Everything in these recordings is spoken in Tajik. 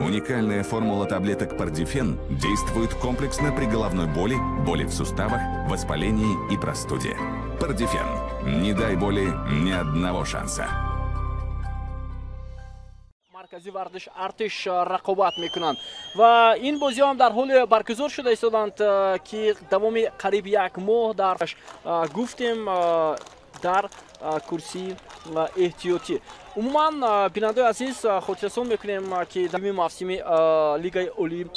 Уникальная формула таблеток Пардифен действует комплексно при головной боли, боли в суставах, воспалении и простуде. Пардифен. Не дай боли ни одного шанса. Маркази варзиш Артиш рақобат мекунанд ва ин бозиҳо ҳам дар ҳоли баргузор шуда истоданд, ки давоми қариб як моҳ дар гуфтем дар курсии эҳтиётӣ. Умуман, бинандаои азиз, хотиррасон мекунем, ки дар мавсими Лигаи Олии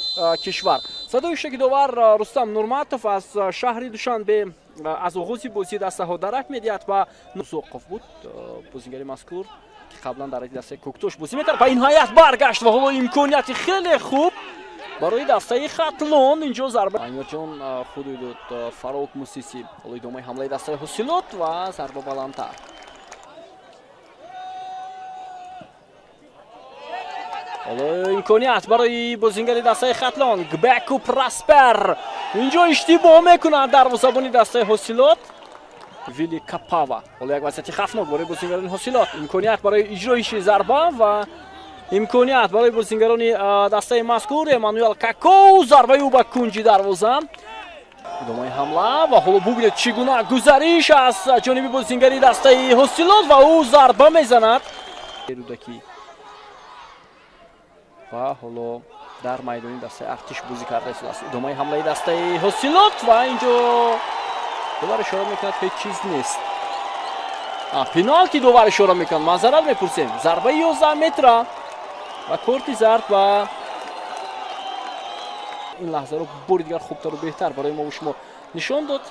кишвар садои шогирдовар Рустам Нурматов аз шаҳри Душанбе аз оғози бозии дастаҳо дарак медиҳад ва Зоқов буд бозигари мазкур, ки қаблан дар дастаи Кӯктош бозӣ мекард, ба ин ҳайат баргашт ва ҳоло имконияти хеле хуб барои дастаи Хатлон. Инҷо зарба Амирҷон худуй дод Фаруқ Мусиси. Ҳоло идомаи ҳамлаи дастаи Ҳосилот ва зарба баландтар. Ҳоло имконият барои бозингари дастаи Хатлон Гбеку Праспер. Инҷо иштибоҳ мекунад дарвозабони дастаи Ҳосилот Вили Капава. Ҳоло як вазъияти хавфнок барои бозингарони Ҳосилот. Имконият барои иҷроиши зарба ва имконият барои бозингарони дастаи мазкур Эммануэл Какоу. Зарбаи ӯ ба кунҷи дарвоза. Идомаи ҳамла ва ҳоло бубинед чӣ гуна гузариш аз ҷониби бозингари дастаи Ҳосилот ва ӯ зарба мезанад. Рӯдакӣ ва ҳоло дар майдони дастаи Артиш бозӣ карда истодааст. Идомаи ҳамлаи дастаи Ҳосилот ва инҷо довар ишора мекунад, ҳеҷ чиз нест. Пеналти довар ишора мекунад. Маъзарат мепурсем. Зарбаи 11 метра ва корти зард ва ин лаҳзаро бори дигар хубтару беҳтар барои мо шумо нишон дод.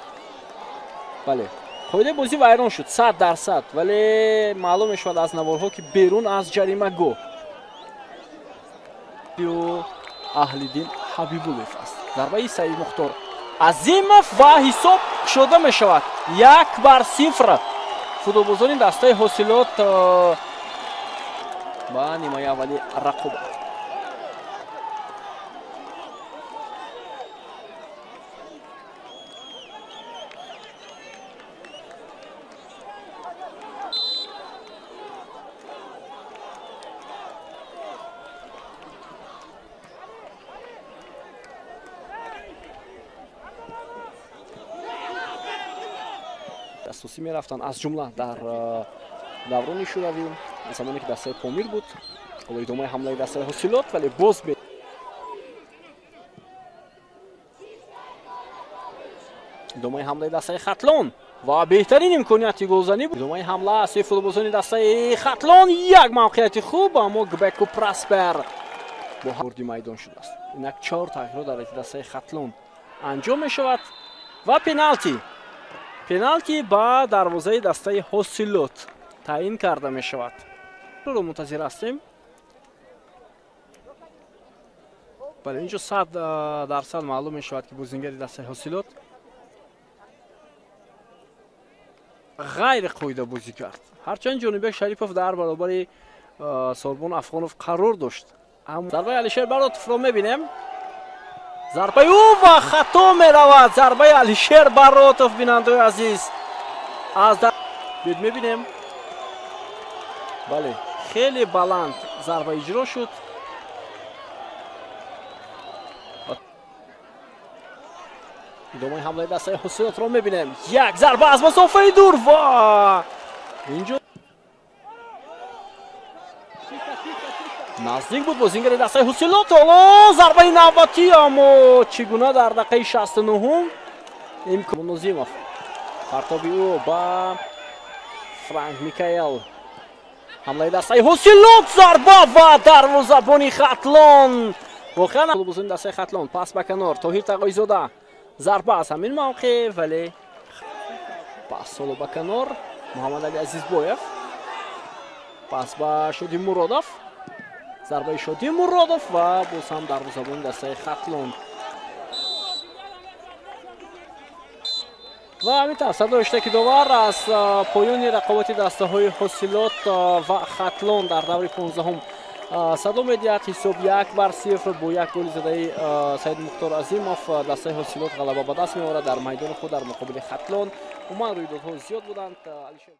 Бале, қоидаи бозӣ вайрон шуд 100%, вале маълум мешавад аз наворҳо, ки берун аз ҷаримагоҳ Аҳлиддин Ҳабибуллоев аст. Зарбаи Саид Мухтор Азимов ва ҳисоб кушода мешавад 1-0. Футболбозони дастаи Ҳосилот ба нимаи аввали рақобат. Асосӣ мерафтанд, аз ҷумла дар даврони Шӯравӣ, замоне ки дастаи Помир буд. Ҳоло идомаи ҳамлаи дастаи Ҳосилот, вале боз идомаи ҳамлаи дастаи Хатлон ва беҳтарин имконияти голзанӣ. Идомаи ҳамла аз сӯи футболбозони дастаи Хатлон, як мавқеияти хуб, аммо Гбеку Праспер бо ворди майдон шудааст. Инак 4 тағйирот дар дастаи Хатлон анҷом мешавад ва пеналти. Пеналти ба дарвозаи дастаи Ҳосилот таъин карда мешавад. Ро мунтазир ҳастем. Бале, инҷо 100% маълум мешавад, ки бозингари дастаи Ҳосилот ғайриқоида бозӣ кард. Ҳарчанд Ҷонибек Шарипов дар баробари Сорбон Афғонов қарор дошт. Зарбаи Алишер Баротовро мебинем. Зарбаи ӯ ва хато меравад. Зарбаи Алишер Баротов, бинандаои азиз, аз бид мебинем. Бале, хеле баланд зарба иҷро шуд. Идомаи ҳамлаи дастаи Ҳосилотро мебинем. Як зарба аз масофаи дур ва инҷо наздик буд бозингари дастаи Ҳосилот. Ҳоло зарбаи навбатӣ, аммо чӣ гуна дар дақиқаи 69 имкон Нозимов. Партоби ӯ ба Франк Микаэл. Ҳамлаи дастаи Ҳосилот, зарба ва дарвозабони Хатлон. Воқеан бозони дастаи Хатлон пас ба канор. Тоҳир Тағоизода зарба аз ҳамин мавқеъ, вале пас ҳоло ба канор Муҳаммадали Азизбоев. Пас ба Шоди Муродов. Зарбаи Шоди Муродов ва боз ҳам дарвозабони дастаи Хатлон. Ва ҳамин тавр садои иштаки довар аз поёни рақобати дастаҳои Ҳосилот ва Хатлон дар даври 15-ум садо медиҳад. Ҳисоб 1-0 бо як голи задаи Саид Мухтор Азимов дастаи Ҳосилот ғалаба ба даст меорад дар майдони худ дар муқобили Хатлон. Умуман рӯйдодҳо зиёд буданд.